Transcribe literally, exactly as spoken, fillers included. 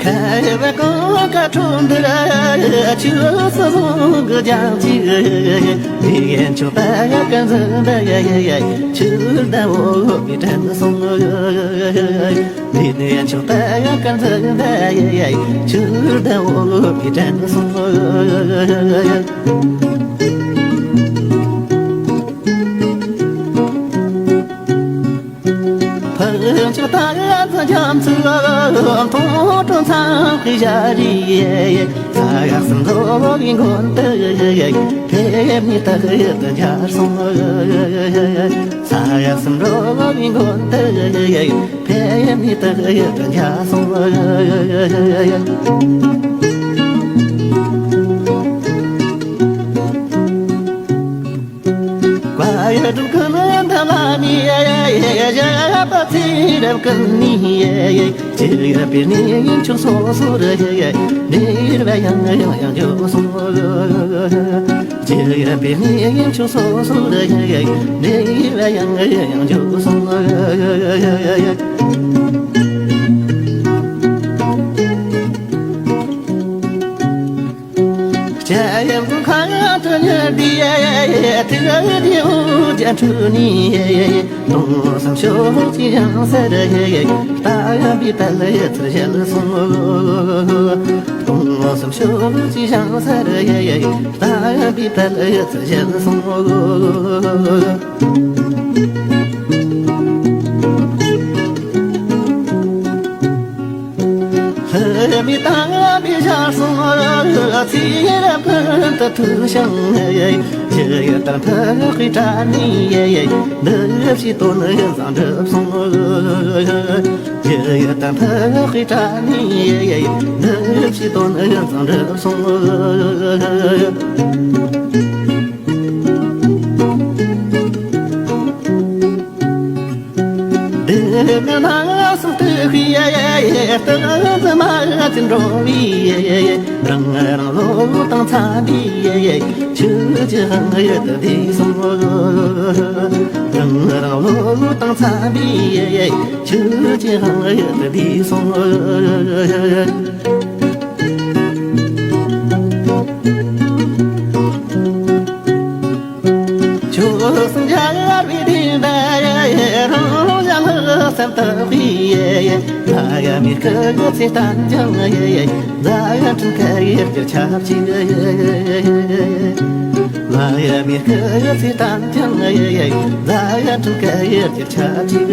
ཁ་བ་གང་ག་ཁྲོ་འདི་ར་ཆུ་སོ་སོ་གི་ལྗང་ཅིག་ཡན་ཆོག་པ་ག་འཛིན་པ་ཡ་ཡ་ཡ་ཆུ་ཟླ་འོ་བའི་དྲན་སོང་། ཡན་ཆོག་པ་ག་འཛིན་པ་ཡ་ཡ་ཆུ་ཟླ་འོ་བའི་དྲན་སོང་། ཕུན་ཚོགས་ད་ཡ་ཚ་འཇམ་ཚུལ་མཐོང་གྲོང་ཚང་གི་ཞལ་རས། ས་ཡ་སུམ་འགྲོ་བའི་མགོན་དུ་ཕེབས་ནས་ཏག་ཏུ་འབྱར་སོང་། ས་ཡ་སུམ་འགྲོ་བའི་མགོན་དུ་ཕེབས་ནས་ཏག་ཏུ་འབྱར་སོང་། བཀའ་ཡི་སྒྲུབ་ཀུན་འདི་ལ་ནི་ཡ་ཡ་ཡ་ཡ་ཡ་པ་ཚེ་རབས་ཀུན་ནི་ཡ་ཡ་ཅི་ཡ་པའི་ནི་ཡིན་ཆོག་སོ་སོ་ར་ཡ་ཡ་འདྲེར་བ་ཡང་ཡང་ཡང་འཇོག་སོང་། ཅི་ཡ་པའི་ནི་ཡིན་ཆོག་སོ་སོ་ར་ཡ་ཡ་འདྲེར་བ་ཡང་ཡང་ཡང་འཇོག་སོང་། སྐྱ་ཡམ་གུང་ཁ་དུ་ཉལ་བའི་ཡ་ཡ་ཡ་ཡ་དེ་ར་ཡ་དེ་འུ་ཅག་འཁྲུལ་ནི་ཡ་ཡ་ཡ་སྟོང་བསམ་ཤོག་ཅིག་ཡང་ཟེར་ཡ་ཡ་ཡ་ལྟ་བའི་དཔལ་ཡ་ཚུར་བཞེངས་སོང་། སྟོང་བསམ་ཤོག་ཅིག་ཡང་ཟེར་ཡ་ཡ་ཡ་ལྟ་བའི་དཔལ་ཡ་ཚུར་བཞེངས་སོང་། ལྷ་མི་དང་མི་ཞག་སོང་། ཚེ་རབས་ཀུན་ཏུ་ཐུགས་ཞིང་ཡི་ཡི་དང་ཐུགས་ཀྱི་དྲ་ནི་ཡི་ཡི་འདི་ཞིག་དོན་ཡིན་ཙང་འགྲུབ་སོང་། ཡི་ཡི་དང་ཐུགས་ཀྱི་དྲ་ནི་ཡི་ཡི་འདི་ཞིག་དོན་ཡིན་ཙང་འགྲུབ་སོང་། འདི་ནི་ནང་སོང་དུ་ཤི་ཡ་ཡ་ཡ་སྟག་འཛིན་མ་ཅི་འགྲོ་བའི་ཡ་ཡ་ཡ་རང་རང་ལོ་དང་འཚམ་པའི་ཡ་ཡ་ཆུ་ཅི་ཧང་ཡ་དུ་དེ་སོང་། རང་རང་ལོ་དང་འཚམ་པའི་ཡ་ཡ་ཆུ་ཅི་ཧང་ཡ་དུ་དེ་སོང་། ཆོས་སུ་འཇའ་བའི་བདེན་པ་རང་བཞིན་སེམས་དག་པའི་ལྷ་ཡ་མི་སྐུ་ཚེ་བརྟན་ཅིང་འཛད་འཕྲིན་སྐལ་བརྒྱར་ཁྱབ་ཅིག་ལྷ་ཡ་མི་སྐུ་ཚེ་བརྟན་ཅིང་འཛད་འཕྲིན་སྐལ་བརྒྱར་ཁྱབ་ཅིག